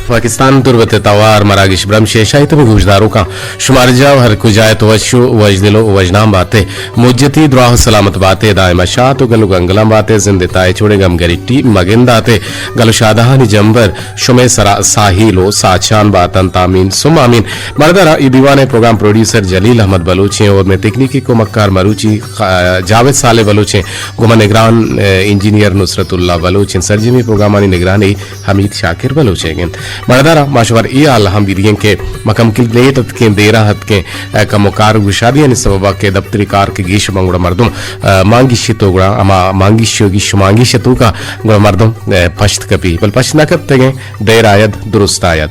پاکستان تربت ءِ توار مراگش برمش ءِ شاہی تمیں گوشداروکاں شمارجاہ ہر کجا ات وش و وشدل و وشنام بات ئے، مجتی دراہ و سلامت بات ئے، دائم شات و گل و گنگلاں بات ئے، زند ءِ تہا چوڑیں گم گریٹی مگندات ئے، گل و شادہانی جمبر شمئے سرا ساہیل و ساچان بات انت۔ آمین ثم آمین۔ مردارا ای دیوان ءِ پروگرام پروڈیوسر جلیل احمد بلوچ ایں اور مئے تکنیکی کمکار مروچی خ-، جاوید صالح بلوچ ایں، گوں ما نگران، ء، انجینئر نصرت اللہ بلوچ ایں، سرجمی پروگرامانی نگرانی حمید شاکر بلوچ ئیگ انت۔ مردارا ما شمار اے حال ہم بدیگیں کہ ما کم کل لیٹ اتکیں، دیرا اتکیں، ء، کم و کار و گشادیانی سببا کہ دپتری کار کہ گیش بنت گڑا مردم، ء، مانگیشی تو گڑا ہما مانگیشی و گیش مانگیش توکا گڑا مردم، ء، پشت کپی، بل پشت نہ کپتگیں، دیر آید، درست آید۔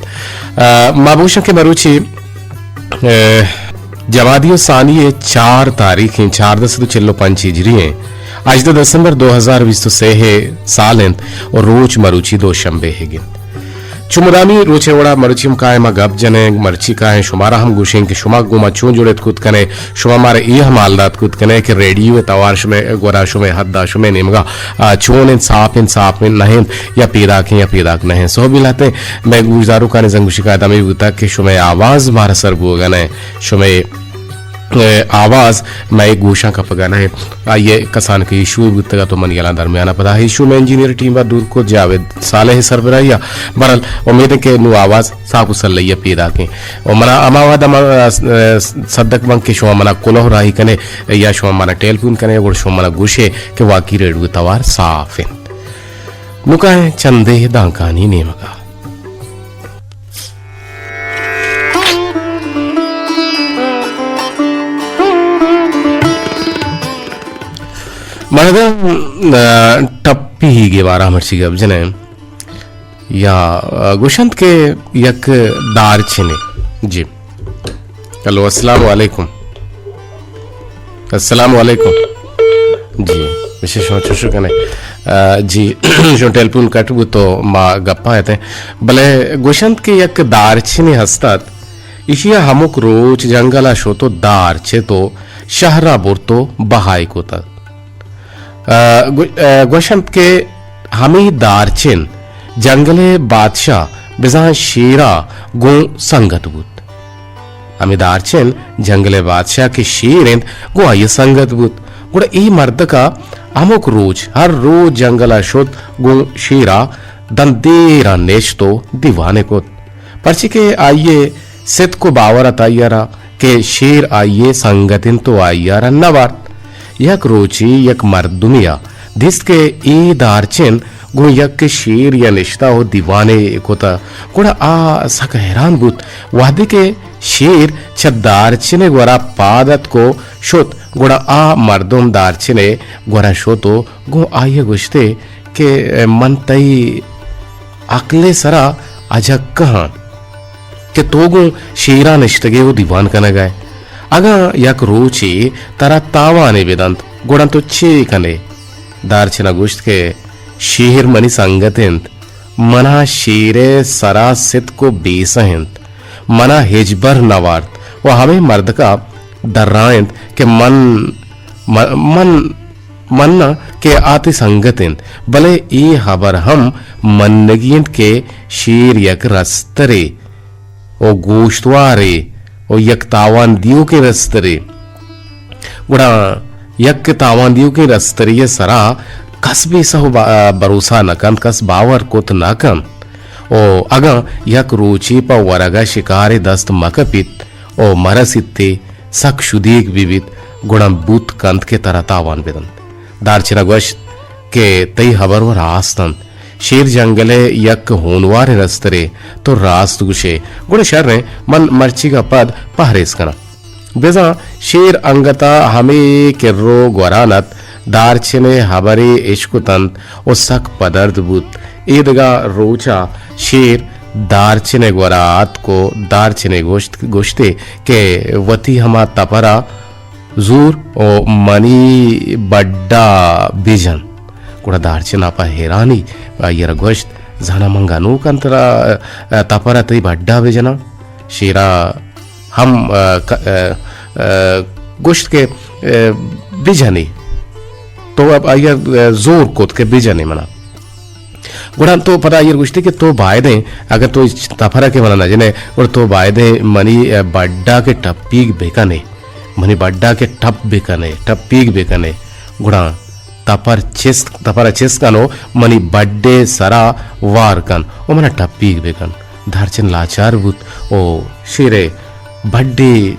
ء، ما بوشن کہ مروچی، ء، جمادی و ثانی ء چار تاریخ ایں، چاردہ سد و چل و پنچ ہجری ایں، ہژدہ دسمبر دو ہزار بیست و سے ء سال انت و روچ مروچی دوشنبے ئیگ انت۔ چو مدامی روچ ء وڑا مروچی ہم کائیں ما گپ جنیں، مرچی کائیں شمارا ہم گوشیں کہ شما گوں ما چون جڑت کت کنے، شما مارا اے ہم حال دات کت کنے کہ ریڈیو ء توار شمئے گورا، شمئے حدا، شمئے نیمگا، آ، چون انت، ساپ انت، ساپ انت، نہ انت، یا پیداک انت یا پیداک نہ انت۔ سہبی لہتیں مئے گوشداروکانی زنگ گوشی قاعدہ ہمے بوتگ کہ شمئے آواز مارا سر بوگا نہ انت، شمئے، ء، آواز مئے گوشاں کپگا نہ انت۔ آئی ء کسانکیں ایشو بوتگ ات و من یلاں درمیان ء پدا ایشو مئے انجینئر ٹیم ء دور کت جاوید صالح ء سربراہی ء۔ بہرحال امید انت کہ نوں آواز ساپ و سلہی ء پیداک انت۔ و منا ہما وہد ء من، ء، ء، صدق بنت کہ شما منا کلوہ راہی کنے یا شما منا ٹیلیفون کنے گڑا شما منا گوشے کہ واقعی ریڈیو توار ساف انت۔ نوں کائیں چندے دانکانی نیمگا۔ مردم، ء، ٹپی گے بارہ مرچی گپ جنیں یا، ء، گوشنت کہ یک دارچنے۔ جی۔ ہلو، السلام علیکم۔ السلام علیکم۔ جی، بشے شما چوشو کنے؟ ء، جی، شما ٹیلیفون کٹ بوت تو ما گپا اتیں۔ بلے گوشنت کہ یک دارچنے ہست ات، ایشی ء ہمک روچ جنگل ء شت و دار چت و شہر ء برت و بہائے کت۔ ء، گو-، ء، گوشنت کہ ہمے دارچن جنگل ء بادشاہ بزاں شیر ء گوں سنگت بوت۔ ہمے دارچن جنگل ء بادشاہ کہ شیر انت، گوں آئی ء سنگت بوت۔ گڑا اے مردک ء ہمک روچ، ہر روچ جنگل ء شت، گوں شیر ء داں دیر ء نشت و دیوانے کت۔ پرچے کہ آئی ء ستک و باور ات آئی ء را کہ شیر آئی ء سنگت انت و آئی ء را نہ وارت۔ یک روچے یک مردمے ء دیست کہ اے دارچن گوں یک شیر ء نشتہ و دیوانے کتہ، گڑا آ سک حیران بوت۔ وہدے کہ شیر چہ دارچن ء گورا پاد اتک و شت، گڑا آ مردم دارچن ء گورا شت و گوں آئی ء گوشت ئے کہ من تئی عقل ء سرا اجکہ آں کہ تو گوں شیرا نشتگ ئے و دیوان کنگ ء ئے۔ اگاں یک روچے ترا تاوانے بدنت، گڑا تو چے کن ئے؟ دارچن ء گوشت کہ شیر منی سنگت انت، منا شیر ء سرا ستک و بیسہ انت، منا ہچبر نہ وارت و ہمے مردک ء درائینت کہ من، من، من من نہ کہ آ تئی سنگت انت، بلے اے ہبر ہم منگی انت کہ شیر یک رسترے و گوشتوارے و یک تاوان دیوکیں رسترے۔ گڑا یک تاوان دیوکیں رسترے ء سرا کس بے سہ و با-، بھروسہ نہ کنت، کس باور کت نہ کنت۔ و اگاں یک روچے پہ ورگ ء شکارے دست مہ کپیت و مہ رسیت ئے، سک شدیگ بہ بیت، گڑا بوت کنت کہ ترا تاوان بدنت۔ دارچن ء گوشت کہ تئی ہبر و راست انت۔ شیر جنگل ء یک ہونواریں رسترے، تو راست گوش ئے۔ گڑا شر انت، من مرچیگ ء پد پہریز کناں۔ بزاں شیر انگت ء ہمے کر و گوران ات، دارچن ء ہبرے اشکتنت و سک پدرد بوت۔ اے دگہ روچ ء شیر دارچن ء گورا اتک و دارچن ء گوشت، گوشت ئے کہ وتی ہما تپر ء زور و منی بڈ ء بجن۔ گڑا دارچن ء پہ حیرانی آئی ء را گوشت، زاناں من گنوک آں ترا، ء، تپر ء تئی بڈ ء بجناں؟ شیر ء ہم، ء، ک-، ء، ء، گوشت کہ، ء، بجن ئے۔ تو اب آئی ء زور کت کہ بجن ئے منا۔ گڑا تو پدا آئی ءَ گوشتی کہ تو بایدیں، اگر تو تپر ءَ کہ من ءَ نہ جنئے، گڑا تو بایدیں منی، اے، بڈ ءَ کہ ٹپیگ بکنے، منی بڈ ءَ کہ ٹپ بکنے، ٹپیگ بکنے۔ گڑا تپر چست، تپر ءَ چست کن ءُ منی بڈ ءِ سرا وار کن ءُ من ءَ ٹپیگ بکن۔ دارچن لاچار بوت ءُ شیر ءِ بڈ ءِ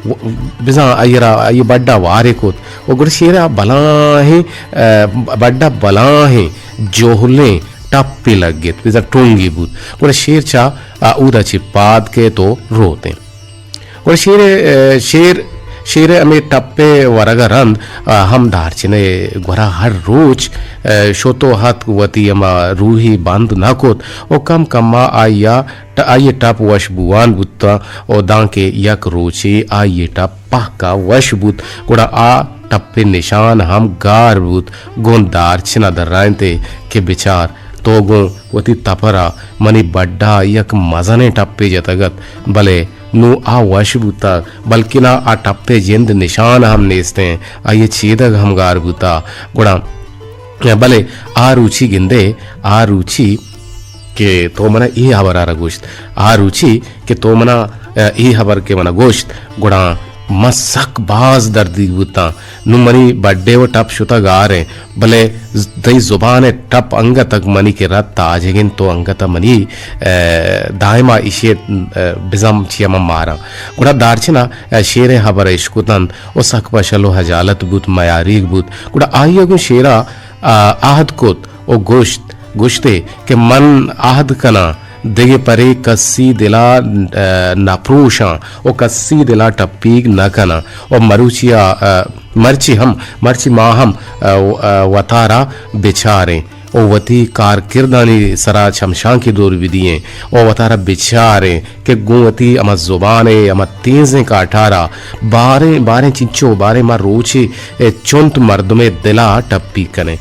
و-، بزاں آئی ءَ را، آئی ءِ بڈ ءَ وارے کت ءُ گڑا شیر ءَ بلاہیں، اے، بڈ ءَ بلاہیں جہلیں ٹپے لگت، بزاں ٹونگے بوت۔ گڑا شیر چہ، آ، اودا چہ پاد کیت ءُ روتیں۔ گڑا شیر ءَ، اے، شیر، شیر ءِ ہمے ٹپ ءِ ورگ ءَ رند، آ، ہم دارچن ءِ گورا ہر روچ، اے، شت ءُ اتک، وتی ہما روہی بند نہ کت ءُ کم کم ءَ آئی ءَ ٹ-، آئی ءِ ٹپ وش بوان بوتاں ءُ دانکہ یک روچے آئی ءِ ٹپ پہک ءَ وش بوت، گڑا آ ٹپ ءِ نشان ہم گار بوت۔ گوں دارچن ءَ درائینت ئے کہ بچار، تو گوں وتی تپر ءَ منی بڈ ءَ یک مزنیں ٹپے جتگ ات، بلے نوں آ وش بوتگ، بلکنا آ ٹپ ءِ جند نشان ہم نیستیں، آئی ءِ چیدگ ہم گار بوتگ۔ گڑا بلے آ روچی گندے، آ روچی کہ تو من ءَ اے ہبر ءَ را گوشت، آ روچی کہ تو من ءَ، اے ہبر کہ من ءَ گوشت، گڑا من سک باز دردیگ بوتاں۔ نوں منی بڈ ءِ ٹپ شتگ گار ایں، بلے ز-، تئی زبان ءِ ٹپ انگت ءَ منی کہ رت تاجگ انت، تو انگت ءَ منی، اے، دائم ءَ ایشی ءِ، اے، بزم چیا من ماراں۔ گڑا دارچن ءَ، اے، شیر ءِ ہبر ءَ اشکتنت ءُ سک پشل ءُ ہجالت بوت، میاریگ بوت۔ گڑا آئی ءَ گوں شیر ءَ، آ، عہد کت ءُ گوشت، گوشت ئے کہ من عہد کناں، دگہ پرے کسی دل ءَ، آ، نہ پروشاں ءُ کسی دل ءَ ٹپیگ نہ کناں ءُ مروچی ءَ، آ، مرچی ہم، مرچی ما ہم، آ، و-، آ، وتارا بچاریں ءُ وتی کارکردانی سرا چمشانکے دور بدییں ءُ وتارا بچاریں کہ گوں وتی ہما زبان ءِ ہما تیزیں کاٹار ءَ باریں، باریں چنچو، باریں ما روچے، اے، چنت مردمے دل ءَ ٹپیگ کنیں۔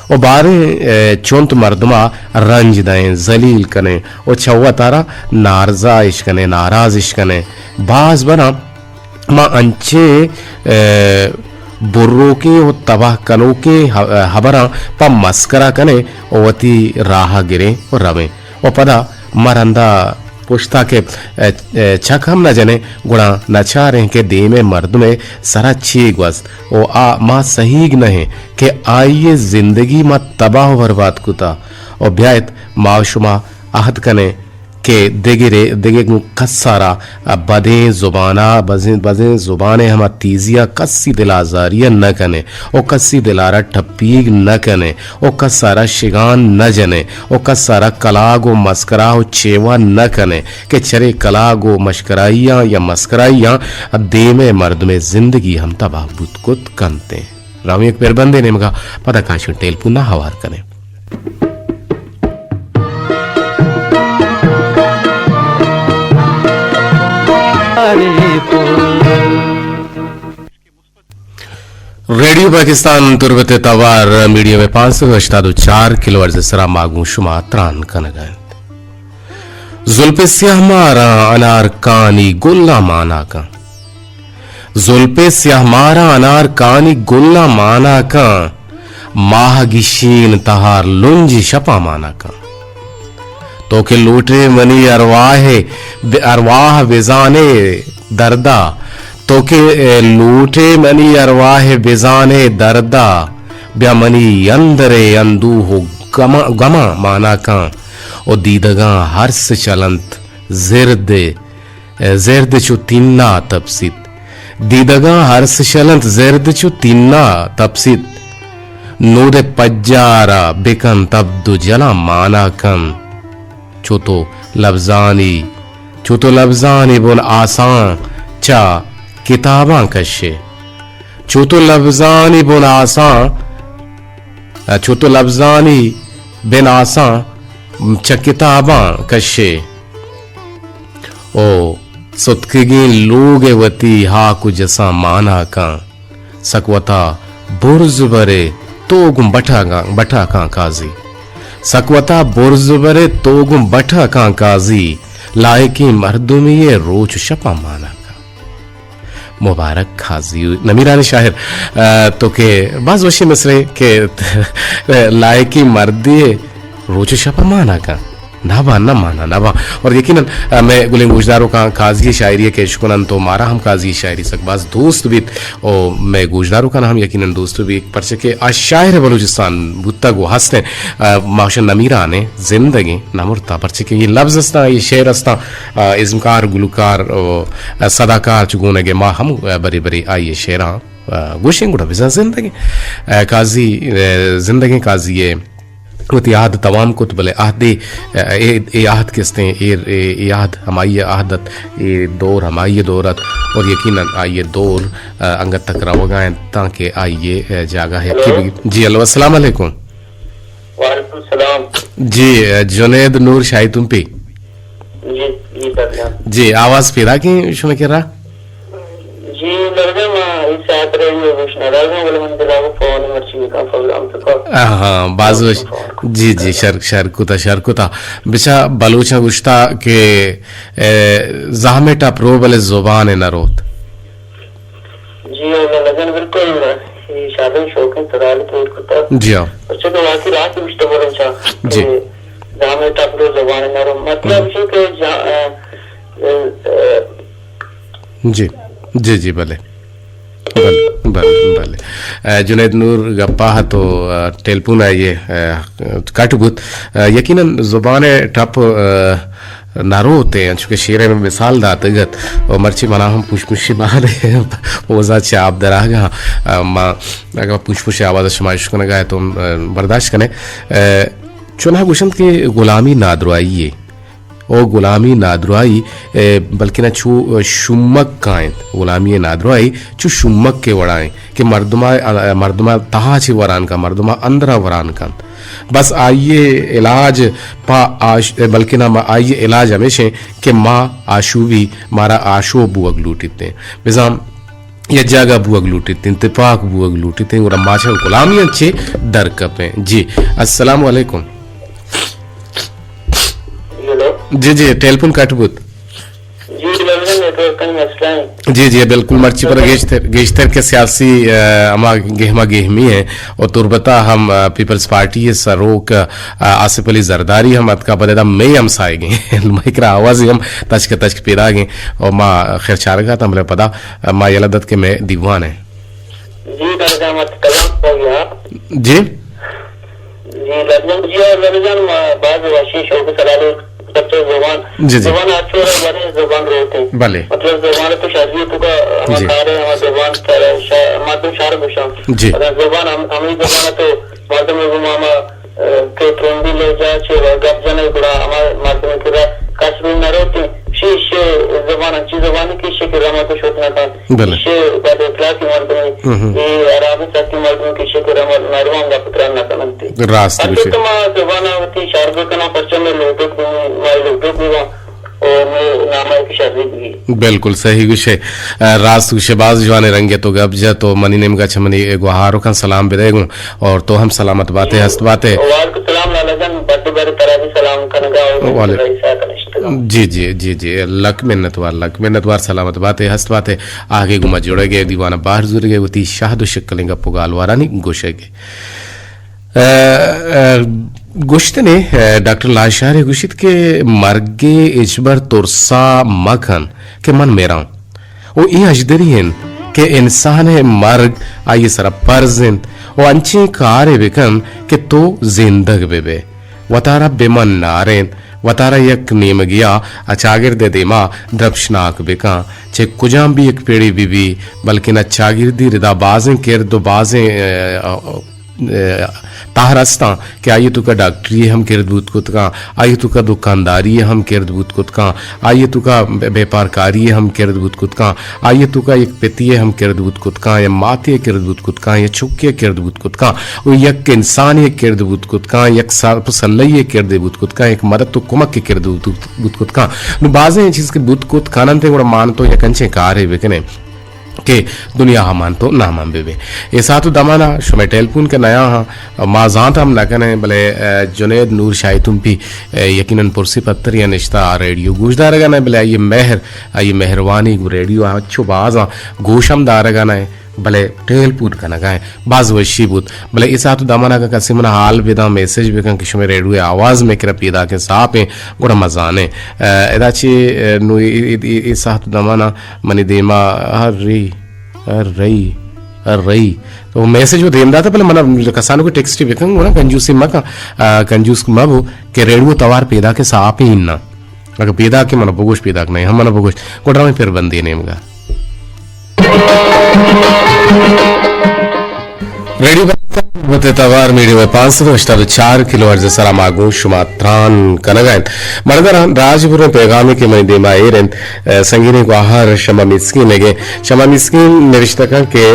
ءُ باریں، اے، چنت مردم ءَ رنج دئیں، ذلیل کنیں ءُ چہ وتارا نارضا اش کنیں، ناراض اش کنیں۔ باز براں ما انچیں، اے، بروکیں ءُ تباہ کنوکیں ہ-، ہبراں پہ مسکرا کنیں ءُ وتی راہ ءَ گریں ءُ رویں۔ ءُ پدا ما رندا پشتا کہ، اے، اے، چک ہم نہ جنیں، گڑا نہ چاریں کہ دیم ءِ مردم ءِ سرا چے گوست ءُ آ ما سہیگ نہ ایں کہ آئی ءِ زندگی ما تباہ ءُ برباد کتا۔ ءُ بیایت ما ءُ شما عہد کنیں کہ دگرے، دگہ گوں کس ءَ را بدیں زبان ءَ، بزیں، بزیں زبان ءِ ہما تیزی ءَ کسی دل آزاری ءَ نہ کنیں ءُ کسی دل ءَ را ٹپیگ نہ کنیں ءُ کس ءَ را شگان نہ جنیں ءُ کس ءَ را کلاگ ءُ مسکرا ءُ چیوا نہ کنیں کہ چرے کلاگ ءُ مشکرائیاں یا مسکرائیاں دیم ءِ مردم ءِ زندگی ہم تباہ بوت کت کنت ایں۔ راویں یک پربندے نیمگا، پدا کانشون ٹیلیفون ءَ ہوار کنیں۔ ریڈیو پاکستان تربت ءِ توار میڈیم ویو پانچ سد ءُ ہشتاد ءُ چار کلو ہرٹز ءِ سرا ما گوں شما تران کنگ ءَ انت۔ زلپ ءِ سیاہ ماراں انار کانی گلاں مانا کن۔ زلپ ءِ سیاہ ماراں انار کانی گلاں مانا کن۔ ماہ گشین تہار لنج شپاں مانا کن۔ تو کہ لوٹے منی ارواہ، ارواہ بزانے دردا، تو کہ لوٹے منی ارواہ بزانے دردا، بیا منی اندرے اندوہ ءُ گماں، گماں مانا کن۔ ءُ دیدگاں ہرس چلنت زرد، زرد چو تینا تپسیت۔ دیدگاں ہرس چلنت زرد چو تینا تپسیت۔ نود ءِ پجارا بکن تبد ءُ جلاں مانا کن۔ چو تو لبزانی، چو تو لبزانی بن آساں چہ کتاباں کشے۔ چو تو لبزانی بن آساں، چو تو لبزانی بن آساں چہ کتاباں کشے۔ او ستکگیں لوگ ءِ وتی ہاک ءُ جساں مانا کن۔ سک وتا برز برے تو گوں بٹاکاں، بٹاکاں قاضی۔ سک وتا برز برے تو گوں بٹاکاں قاضی۔ لائقیں مردمے ءِ روچ ءُ شپاں مانا کن۔ مبارک قاضی نمیرانیں شاعر، آ، تو کہ باز وشیں مصرعے کہ لائقیں مردے روچ ءُ شپ ءَ مانا کن۔ نہ باں، نہ مانا، نہ باں۔ اور یقیناً، آ، مئے گلیں گوشداروکاں قاضی ءِ شاعری ءَ کہ اشکننت تو مارا ہم قاضی ءِ شاعری سک باز دوست بیت۔ او مئے گوشداروکاں ہم یقیناً دوست بیت، پرچہ کہ آ شاعر بلوچستان بوتگ و ہستیں، آ، ماشاء نمیرانیں، زندگیں، نہ مرتا، پرچہ کہ یہ لفظ استاں، یہ شعر استاں، آ، ازمکار، گلوکار و، آ، صداکار چو گونگ ءَ ما ہم، آ، برے برے آئی ءِ شعراں، آ، گوشیں گڑا بزاں زندگیں۔ آ، قاضی، آ، زندگیں قاضی ءِ وتی عہد توام کت، بلے عہدے، اے، اے عہد کستیں، اے، اے، اے عہد ہمائی ءِ عہد ات، اے دور ہمائی ءِ دور ات، اور یقیناً آئی ءِ دور، آ، انگت تک روگا انت تانکہ آئی ءِ، اے، جاگہ یکی بگیت۔ جی، ہلو، السلام علیکم۔ وعلیکم السلام۔ جی، اے، جنید نور شاہی تمپی۔ جی، جی، سر جان۔ جی، آواز پیداکیں شمئے کرا؟ جی، لگتا ما اس ساعت رہی ہو گوش نہ رہا ہوں، بولے من دلا کو فون مرچی کا پروگرام تو کا۔ ہاں، ہاں، باز وش۔ جی، جی، شر، شر کتا، شر کتا۔ بچا بلوچاں گوشتا کہ، اے، زہم ٹپ رو بلے زبان نہ روت۔ جی، او لگن بالکل، یہ شادی شوقین سرال پور کتا۔ جی ہاں۔ اچھا، تو واقعی رات گوشتا بلوچاں جی۔ کہ زہم ٹپ رو زبان نہ رو۔ مطلب ہم۔ یہ کہ جا-، اے، اے، اے، جی، جی، جی، بلے۔ بلے، بلے، بلے۔ اے، جنید نور گپا ات و، اے، ٹیلیفون آئی ءِ، اے، کٹ بوت۔ اے، یقیناً زبان ءِ ٹپ، اے، نہ روت، انچو کہ شعر ءَ مثال داتگ ات۔ و مرچی منا ہم پوش پوشی بہانے پوزا چہ آپ دراگا، اے، ما اگاں پوش پوشی آواز شما اشکنگا ات تو، اے، برداشت کنے۔ اے، چوناہا گوشنت کہ غلامی نادراہی یے۔ او غلامی نادراہی، اے، بلکنا چو شمک کائنت۔ غلامی نادراہی چو شمک کے وڑائیں کہ مردما، مردما تہا چہ وران کن، مردما اندرا وران کنت۔ بس آئی ءِ علاج پہ آش-، بلکنا ما آئی ءِ علاج ہمیشیں کہ ما آشوبی، مارا آشوب بوگ لوٹیتیں۔ بزاں یک جاگہ بوگ لوٹیتیں، تپاک بوگ لوٹیتیں، گڑا ما چہ غلامیاں چہ در کپیں۔ جی، السلام علیکم۔ ہیلو۔ جی، جی، ٹیلیفون کٹ بوت۔ جی، لگتا نیٹورک کا مسئلہ ہے۔ جی، جی، بالکل، مرچی پر گیشتر، گیشتر کہ سیاسی، آ، ہما گہما گہمی ہیں اور تربتا ہم، آ، پیپلز پارٹی ءِ سروک، آ، آصف علی زرداری ہم اتکا، بلے دا مئے ہمسائگیں۔ مئے کرا آوازی ہم تچک تچک پیداگیں اور ما خیر چارگا تا، بلے پدا ما یلہ دات کہ مئے دیوان ءَ۔ جی، درجہ مت کلام ہو گیا۔ جی۔ جی، لبزن جی اور لبزن ما باز وشی شوق سلالو بچے زبان۔ جی، جی۔ زبان آچور ہے، بڑے زبان روتے۔ بلے۔ مطلب زبان تو شادی تو کا ہم جی۔ کار ہے، ہم زبان کار ہے، شا-، مردم شار گوشاں۔ جی۔ اگر زبان ہم، ہمیں زبان تو مردم کو ماما، اے، کہ ترندی لہجہ چہ گپ جنے گڑا ہما مردم کرا کس بھی نہ روتے۔ شی، شی زبان انچی زبان کہ شی کہ رما کو شوت نہ کن۔ بلے۔ شی بعد اخلاقی مردم ہم، ہم۔ یہ عربی سکی مردم کہ شی کہ رما نروان گپ تران نہ کننتے۔ راست ہر گوشے۔ تو ما زبان وتی شار بکنا پرچم لوٹوک بھی، ما لوٹوک بھی وہاں۔ او مئے نام ءَ کہ شری بی۔ بالکل صحیح گوشے۔ اے، راست گوشے، باز جوانیں رنگے تو گپ جت و منی نیمگا چہ منی گوہاروکاں سلام بدے گوں اور تو ہم سلامت باتے، ہست باتے۔ وعلیکم السلام لالا جان، بڑے بڑے ترا بھی سلام کنگا اور وعلیکم۔ جی، جی، جی، جی، لک منتوار، لک منتوار، سلامت باتے، ہست باتے۔ آگے گوں ما جڑے گئے دیوان باہر زور گئے وتی شہد و شکلیں گپ و گالوارانی گوشے گئے۔ اے، اے، گوشتنے، اے، ڈاکٹر لاشار ءَ گوشیت کہ مرگ ءَ ہچبر ترسا مکن کہ من مراں۔ و اے ہژدری انت کہ انسان ءِ مرگ آئی ءِ سرا پرز انت و انچیں کارے بکن کہ تو زندگ بہ بئے۔ وتارا بہ منارین، وتارا یک نیمگیا ءَ چاگرد ءِ دیما درپشناک بکن۔ چہ کجام بھی یک پیڑے بہ بی، بلکنا چاگردی ردا بازیں کرد و بازیں، اے، اے، تہر استاں کہ آئی توکا ڈاکٹری ہم کرد بوت کت کاں، آئی توکا دکانداری ہم کرد بوت کت کاں، آئی توکا بے-، بیپارکاری ہم کرد بوت کت کاں، آئی توکا یک پتی ہم کرد بوت کت کاں، یا ماتے کرد بوت کت کاں، یا چکے کرد بوت کت کاں، و یک انسانے کرد بوت کت کاں، یک سر-، سلہی کرد بوت کت کاں، یک مدد و کمک کرد بوت، بوت کت کاں۔ نو بازیں چیز کہ بوت کت کاننت گڑا مان تو یک انچیں کارے بکنے کہ دنیا ہمان تو نامان بہ بے۔ اے ساعت و دمانا شمئے ٹیلیفون کہ نیا ہاں، ما زانت ہم نہ کنیں، بلے، اے، جنید نور شاہی تمپی، اے، یقیناً پرسی پتری نشتا آ ریڈیو گوش دارگا نہ، بلے آئی مہر، آئی مہروانی گو ریڈیو اچو بازاں گوش ہم دارگا نہ۔ بلے ٹیلیفون کنگا ایں، باز وشی بوت۔ بلے اے ساعت ءُ دمانا اگاں کسے منا حال بداں، میسج بکن کہ شمئے ریڈیو ءِ آواز مئے کرا پیداک ایں، صاف ایں، گڑا ما زانیں۔ ا، ادا چہ، ا، نوں اے، اے، اے، اے ساعت ءُ دمانا منی دیما ہر رئی، ہر رئی، ہر رئی۔ تو میسج ءَ دیم داتا، بلے منا کسانوکے ٹیکسٹ بکن، گڑا کنجوسی مکن، ا، کنجوس مبو کہ ریڈیو ءِ توار پیداک ایں، صاف ایں نا۔ اگہ پیداک ایں منا بگوش، پیداک نہ ایں ہم منا بگوش۔ گڑا رویں پھر بندے نیمگا۔ ریڈیو پاکستان، وت توار میڈیم ءِ پانچ سد ءُ ہشتاد ءُ چار کلو ہرٹز ءِ سرا ما گوں شما تران کنگا ایں۔ مرداں راج بریں پیغامے کہ منی دیما ایر اِنت، ءَ، سنگینیں گوہار شمع مسکین ءِ۔ شمع مسکین نوشتہ کن کہ،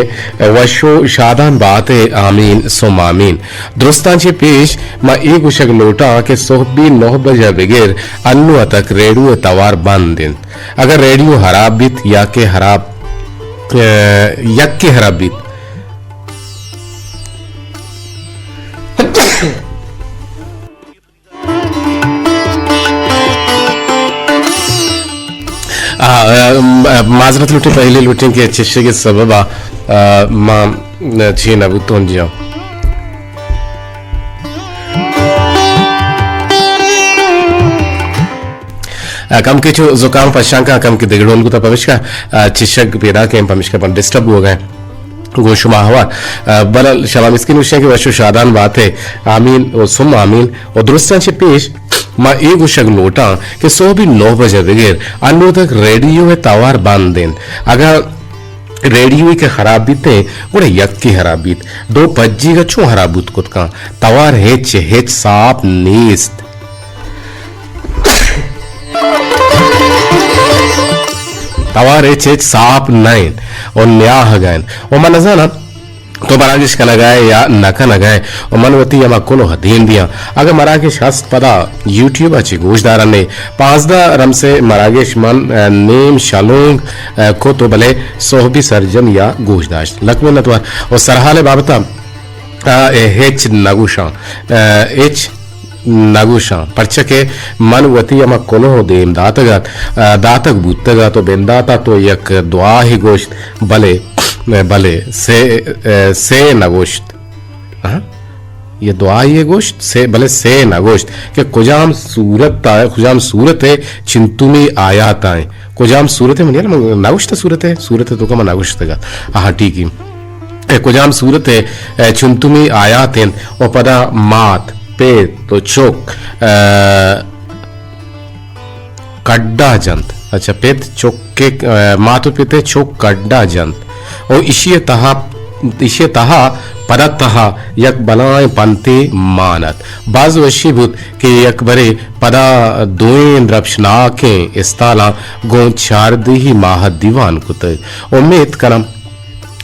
ءَ، وش ءُ شادان بات ئے، آمین ثم آمین۔ درستاں چہ پیش ما اے گوشگ لوٹاں کہ سہبی نہ بجہ بگر انوں تک ریڈیو ءِ توار بند اِنت۔ اگاں ریڈیو ہراب بیت یا کہ ہراب، ءَ، یک کہ ہراب بیت، آ، آ، معذرت لوٹیں، پہلے لوٹیں کہ چشگ ءِ سبب ءَ، آ، ما چی نہ بوتوں جی۔ آ، کم کہ چو زکام پشانکا کم کہ دگڑول گتا پمشکا، آ، چشگ پیدا کیں پمشکا پن ڈسٹرب ہو گئے۔ گوں شما ہوار، ءَ، بلال شما مسکین گوشیں کہ وش ءُ شادان بات ئے، آمین ءُ ثم آمین۔ ءُ درستاں چہ پیش ما اے گوشگ لوٹاں کہ سہبی نو بجہ بگر انوں تک ریڈیو ءِ توار بند اِنت۔ اگاں ریڈیو کہ خراب بیت ایں، گڑا یکے خراب بیت، دو پجیگ ءَ چوں خراب بوت کت کن؟ توار ہچ، ہچ صاف نیست۔ توار ہچ ہچ صاف نہ اِنت ءُ نیاہگ ءَ اِنت۔ ءُ من نزاناں تو مراگش کنگ ءَ ئے یا نہ کنگ ءَ ئے ءُ من وتی ہما کلوہ دیم دیاں۔ اگاں مراگش ہست پدا یوٹیوب ءَ چہ گوش دارن ئے۔ پانزدہ رمسے مراگش من، ءَ، نیم شلونگ، ءَ، کت ءُ بلے سہبی سرجمی ءَ گوش داشت۔ لک منت وار۔ ءُ سرحال ءِ بابت ءَ آ، اے ہچ نگوشاں، آ، ہچ نگوشاں، پرچا کہ من وتی ہما کلوہ دیم داتگ ات، آ، داتگ بوتگ ات ءُ بندات ءَ تو یک دعائے گوشت، بلے، بلے سے، آ، سے نگوشت۔ ہاں؟ یہ دعائے گوشت، سے، بلے سے نگوشت کہ کجام سورت ءَ، کجام سورت ءِ چنتمی آیات ءَ ایں۔ کجام سورت ءِ؟ منی ہیال ءَ من نگوشتہ سورت ءِ، سورت ءِ توکا من نگوشتگ ات۔ آہاں، ٹھیک ایں۔ اے کجام سورت ءِ، اے، چنتمی آیات اِنت ءُ پدا مات، پت ءُ چک، اے، کڈا جنت۔ اچھا، پت چک ءِ، اے، مات ءُ پت ءِ چک کڈا جنت۔ ءُ ایشی ءِ تہا، ایشی ءِ تہا پدا تہا یک بلاہیں پنتے مان ات۔ باز وشی بوت کہ یک برے پدا دوئیں درپشناکیں استالاں گوں چاردہی ماہ ءَ دیوان کتگ۔ امیت کناں،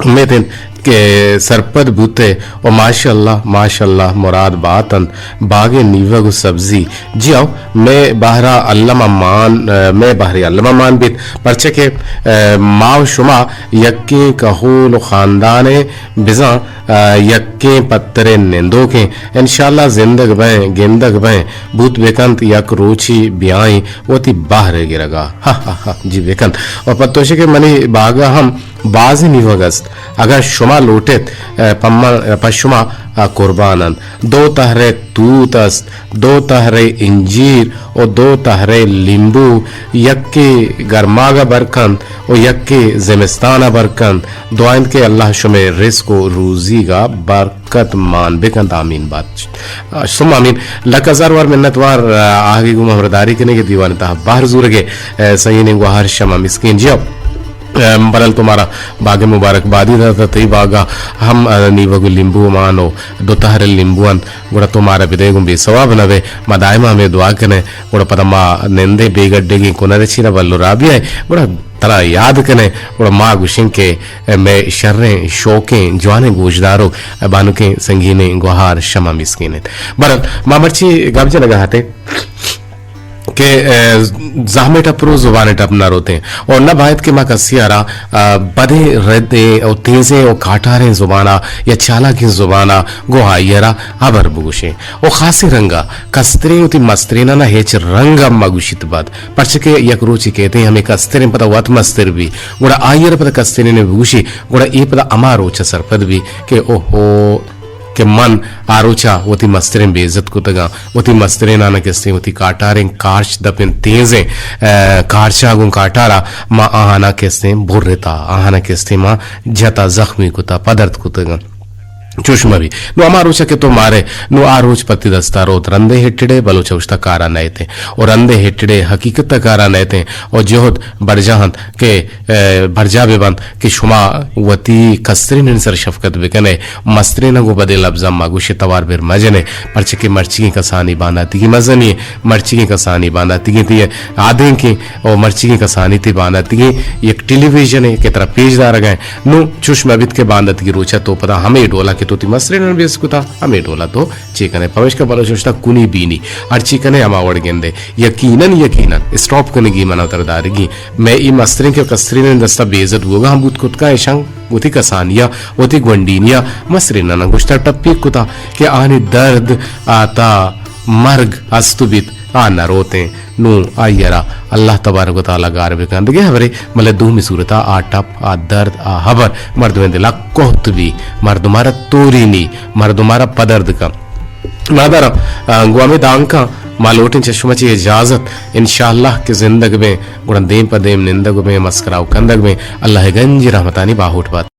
امیت اِنت کہ سرپد بوت ئے ءُ ماشاءاللہ، ماشاءاللہ مراد بات اَنت باغ ءِ نیوگ ءُ سبزی۔ جی ہو، مئے بہر ءَ الم ءَ مان، مئے بہر ءَ الم ءَ مان بیت، پرچا کہ، اے، ما ءُ شما یکیں کہول ءُ خاندان ءِ بزاں، اے، یکیں پتر ءِ نندوک ایں۔ انشاءاللہ زندگ بئیں، گندگ بئیں، بوت بکنت یک روچے بیائیں وتی بہر ءِ گرگ ءَ۔ ہا، ہا، ہا، جی بکنت۔ ءُ پہ توشے کہ منی باغ ءَ ہم بازیں نیوگ است۔ اگاں شما لوٹ ایت، اے، پہ من، پہ شما، اے، قربان اَنت۔ دو تہرے توت است، دو تہرے انجیر ءُ دو تہرے لیمبو، یکے گرماگ ءَ بر کنت ءُ یکے زمستان ءَ بر کنت۔ دعا اِنت کہ اللہ شمئے رزق ءُ روزیگ ءَ برکت مان بکنت۔ آمین بات۔ ثم آمین۔ لک ہزار وار منت وار، آ، آہگے گوں ہمراہداری کنئے کہ دیوان ءِ تہا بہر زورگ ءَ، اے، سنگینیں گوہار شمع مسکین۔ جی ہو۔ ام، بلال تو مارا باغ ءِ مبارک بادی داتا، تئی باغ ءَ ہم، ا، نیوگ ءُ لیمبو مان ءُ دو تہر لیمبو اَنت، گڑا تو مارا بدئے گوں بے ثواب نہ بئے۔ ما دائم ہمے دعا کنیں، گڑا پدا ما نندیں بے گڈگیں کنر ءِ چیرا بلو رابیہ ءَ، گڑا ترا یاد کنیں، گڑا ما گوشیں کہ مئے شریں شوکیں جوانیں گوشداروک بانکیں سنگینیں گوہار شمع مسکین اِنت۔ بہرحال ما مرچی گپ جنگ ءَ اتیں۔ کہ، اے، زہمے ٹپ رو زبانے ٹپ نہ روتیں، اور نہ باید کہ ما کسی ءَ را، آ، بدیں ردیں اور تیزیں اور کاٹاریں زبانا یا چالاکیں زبانا گوں آئی ءَ را ہبر بگوشیں۔ اور خاصیں رنگا کستریں وتی مسترینانا ہچ رنگا مگوشیت بد، پرچہ کہ یک روچے کہتیں ہمیں کستریں پدا وت مستر بی، گڑا آئی ءَ را پدا کسترین بگوشی، گڑا اے پدا ہما روچا سرپد بی کہ اوہو، کہ من آ روچا وتی مسترین بے عزت کتگاں، وتی مسترینانا کستیں وتی کاٹاریں کارچ دپیں تیزیں، اے، کارچا گوں کاٹارا ما آہانا کستیں برتا، آہانا کستیں ما جتا زخمی کتا، پدرد کتگاں۔ چوش مہ بی۔ نو ہما روچا کہ تو مارے، نو آ روچ پہ تی دستا روت، رندے ہٹڑے بلوچ اوشتا کارا نئیتیں، اور رندے ہٹڑے حقیقت کارا نئیتیں، اور جہد برجاہ انت کہ، اے، برجا بہ بنت کہ شما وتی کسترینانی سر شفقت بکنے، مستریناں گوں بدیں لبزاں مگوشے، توار بر مجنے، پرچہ کہ مرچیگیں کسانی بانداتیگی مزنی، مرچیگیں کسانی بانداتیگی تی آدینکیں، اور مرچیگیں کسانی تی بانداتیگی یک ٹیلی ویژنے کہ ترا پیش دارگا ایں۔ نو چوش مہ بیت کہ بانداتیگی روچا تو پدا ہمے ڈولا کہ تو تی مستریناں بیس کتا، ہمے ڈولا تو چے کنے۔ پمیشکا بلوچ اوشتا کنی بینی، ہرچی کنے ہما وڑ گندے۔ یقیناً، یقیناً اسٹاپ کنگی منا تر دارگی۔ مئے ای مستریں کہ کسترینانی دستا بے عزت بوگا ہم بوت کتکا، ایشاں وتی کسانیا، وتی گونڈینیا مسترینانا گوشتا ٹپی کتا کہ آنی درد آتا مرگ است بیت، آ نہ روتیں۔ نوں آئی ءَ را اللہ تبارک و تعالی گار بکن۔ دگہ ہبرے، بلے دومی صورتا آ ٹپ، آ درد، آ ہبر مردمے دلا کوہت بی، مردما را تورینی، مردما را پدرد کن۔ مادارم، آ، گوں ہمے دانکاں ما لوٹیں چہ شما چہ اجازت، انشاءاللہ کہ زندگ بیں، گڑا دیم پہ دیم نندگ بیں، مسکرا و کندگ بیں۔ اللہ ءِ گنج رحمتانی باہوٹ بات۔